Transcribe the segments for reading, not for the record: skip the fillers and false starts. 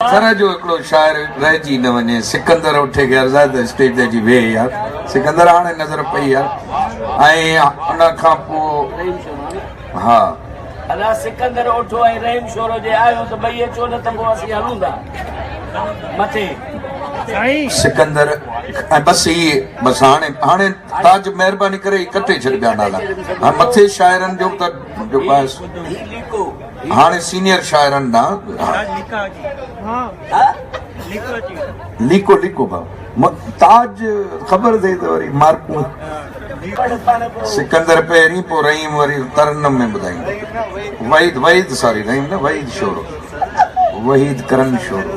ٿر جو هڪڙو شاعر رهجي نه وڃي سڪندر اٺي کي عرض آهي ته اسٽيج تي اچي ويهه يار سڪندر هاڻي نظر پئي يار ۽ ان کان پوء ها. ادا سڪندر اوٺو ۽ رحيم شورو جي آيو ته ٻئي اچو نه ته پوء اسين هلون ٿا مٿي. سڪندر ۽ بس هي بس هاڻي هاڻي تاج مهرباني ڪري هي ڪٽي ڇڏ ٻيا نالا هاڻي مٿي شاعرن جو ته جيڪو آهي هاڻي سينيئر شاعرن ڏانهن ليڪو ليڪو ڀاء تاج خبر اٿئي ته وري مارڪون سڪندر پهرين پوء رحيم وري ترنم ۾ ٻڌائيندو وحيد وحيد ساري رحيم نه وحيد شورو وحيد ڪرن شورو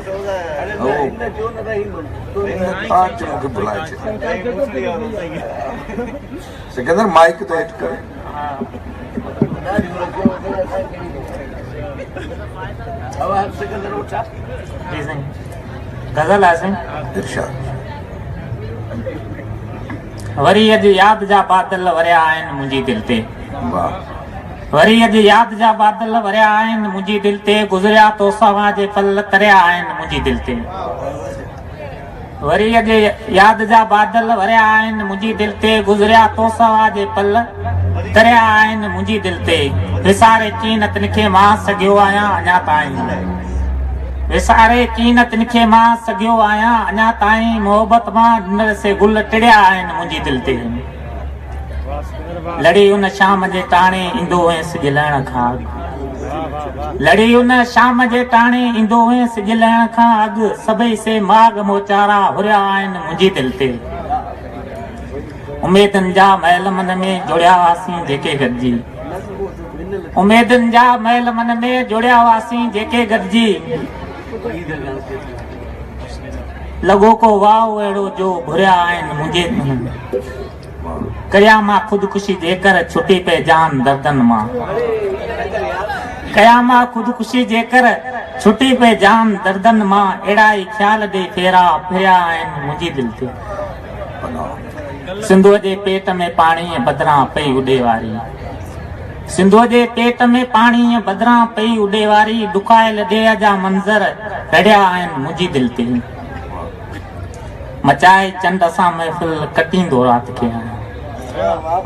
تاج مونکي ڀلائي ڇڏيو سڪندر مائڪ ته هيٺ ڪر. جي سائين غزل آهي سائين. ارشاد. وري اڄ ياد جا بادل وريا آهن منهنجي دل تي. واھ. وري اڄ ياد جا بادل وريا آهن منهنجي دل تي گذريا توسان جي پل تريا آهن منهنجي دل تي. وري اڄ ياد جا بادل وريا آهن منهنجي دل تي گذريا تو سوا جي پل تريا آهن منهنجي دل تي وساري ڪين تن کي مان سگهيو آهيان اڃا تائين وساري ڪين تن کي مان سگهيو آهيان اڃا تائين محبت مان ڏنل سي گل ٽڙيا آهن منهنجي دل تي لڙي ان شام جي ٽاڻي ايندو هئين سج لهڻ کان اڳ لڙي ان شام جي ٽاڻي ايندو هئين سج لهڻ کان اڳ سڀئي سي ماڳ موچارا هريا آهن منهنجي دل تي اميدن جا محل من ۾ جوڙيا هئاسين جيڪي گڏجي اميدن جا محل من ۾ جوڙيا هئاسين جيڪي گڏجي لڳو ڪو واء اهڙو جو گهريا آهن منهنجي ڪيان مان خودڪشي جيڪر ڇٽي پئي جان دردن مان ڪيان مان خودڪشي جيڪر ڇٽي پئي جان دردن مان اهڙا ئي خيال ڏي ڦيرا ڦريا آهن منهنجي دل تي سنڌوء جي پيٽ ۾ پاڻيء بدران پئي اڏي واري سنڌوء جي پيٽ ۾ پاڻيء بدران پئي اڏي واري ڏکايل ڏيهه جا منظر رڙيا آهن منهنجي دل تي. مچائي چنڊ سان محفل ڪٽيندو رات کي آهيان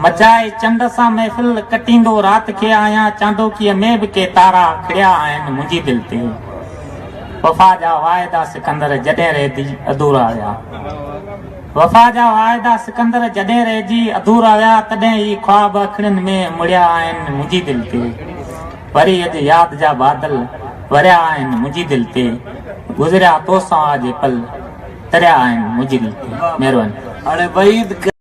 مچائي چنڊ سان محفل ڪٽيندو رات کي آهيان چانڊوڪيء ۾ به ڪي تارا کڙيا آهن منهنجي دل تي وفا جا واعدا سڪندر جڏهن رهجي اڌورا ويا وفا جا واعدا سڪندر جڏهن رهجي اڌورا ويا تڏهن هي خواب اکڙين ۾ مڙيا آهن منهنجي دل تي وري اڄ ياد جا بادل وريا آهن منهنجي دل تي گذريا توسان آ جي پل تريا آهن منهنجي دل تي مهرباني. هاڻي وحيد.